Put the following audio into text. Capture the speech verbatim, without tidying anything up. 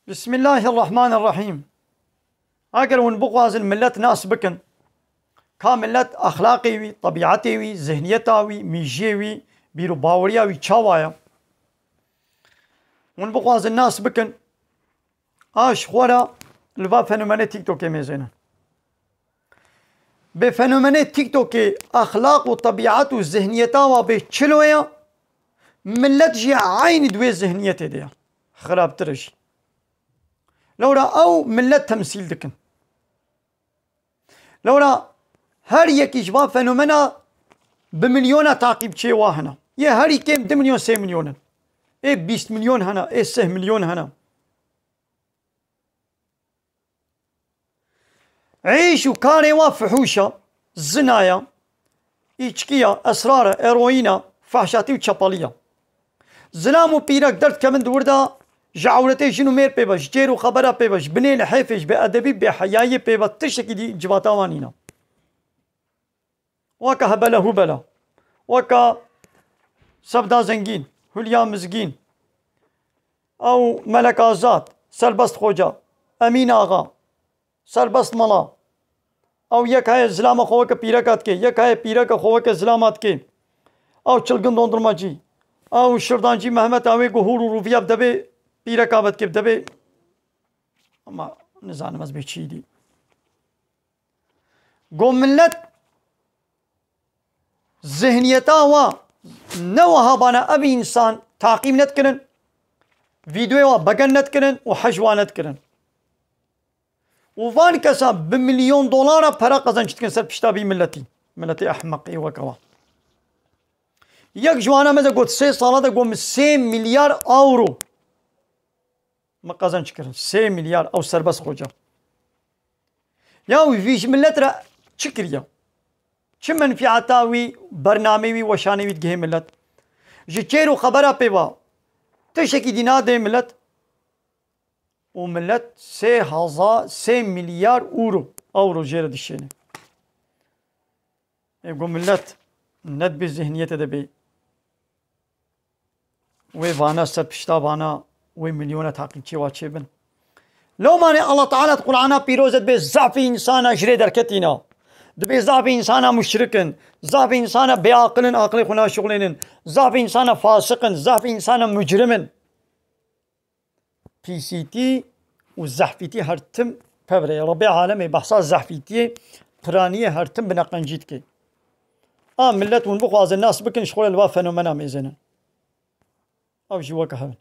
Bismillahirrahmanirrahîm. Eger hûn bixwazin millet nas bikin, ka millet exlaqê wî, tebîetê wî, zihniyeta wî, mîjiyê wî, bîr û baweriya wî çawa ye, hûn bixwazin nas bikin, a ji xwe re li va fenomenê TikTokê mêzênin. Bê fenomenê TikTokê exlaq û tebîet û zihniyeta wa bê çilo ye, millet jî eynî di wê zihniyetê de ye. Xirabtir e jî. Lewra ew millet temsîl dikin. Lewra her yekî ji van fenomena bi milyona taqîbçiyê wa hene. Yê herî kêm du milyon, sê milyon in. Ê bîst milyon hene, ê sih milyon hene. Îş û karê wa fihûş e, zina ye, îçkî ye, esrar e, eroîn e, fehşatî û çepelî ye. Zilam û pîrek derdikevin di wir de, ji ewretê jin û mêr pê ve, ji çêr û xebera pê ve, ji binê lihêfê, ji bêedebî, bêheyayiyê pê ve tiştekî dî civata wan nîne. Weke hebele hubele, weke Sevda Zengîn, Hulya Mizgîn, ew Melek Azad, Serbest Xoca, Emîn Axa, Serbest Mala. Ew yek heye zilama xwe weke pîreka dike, yek heye pîreka xwe weke zilama dike. Ew Çilgin Dondurmacî, ew Şirdancî Mehmet, ew ê ku hûr û rûviya bi devê pîreka ve dike, bi devê, ama nizanim ez bê çî dî. Go millet zihniyeta wa ne wiha bana ev însan taqîb nedikirin, vîdeoya wa begen nedikirin û hej wa nedikirin. Û van kesa bi milyon dolara pere qezenç dikin ser pişta vî milletî. Milletê ehmeqî weke wa. Yek ji wana me de got sê sala de got min sê milyar euro. Me qezenç kirin. Sê milyar ew Serbest Xoca. Ya wî vî ji millet re çi kiriye? Çi menfîeta wî, bernamê wî, weşanê wî digihê millet? Ji çêr û xebera pê va tiştekî dî nadê millet û millet sê heza-, sê milyar euro, euro jê re dişêne. Ê ku millet ne di bê zihniyetê de bê. Wê vana ser pişta vana wê milyona taqîbçiyê wa çêbin. Lewmanê Allah Teala di Qur'ana pîroz de dibê zafê însana ji rê derketîna. Dibê zafê însana muşrik in. Zafê însana bêaqil in, aqilê xwe naşixulênin. Zafê însana fasiq in. Zafê însana mucrim in. Pîsîtî û zehfîtî her tim pevre ye. Rebê alemê behsa zehfîtiyê, piraniyê her tim bi neqencî dike. A millet hûn bixwazin nas bikin, ji xwe re li va fenomena mêzênin. Ew jî weke hev in.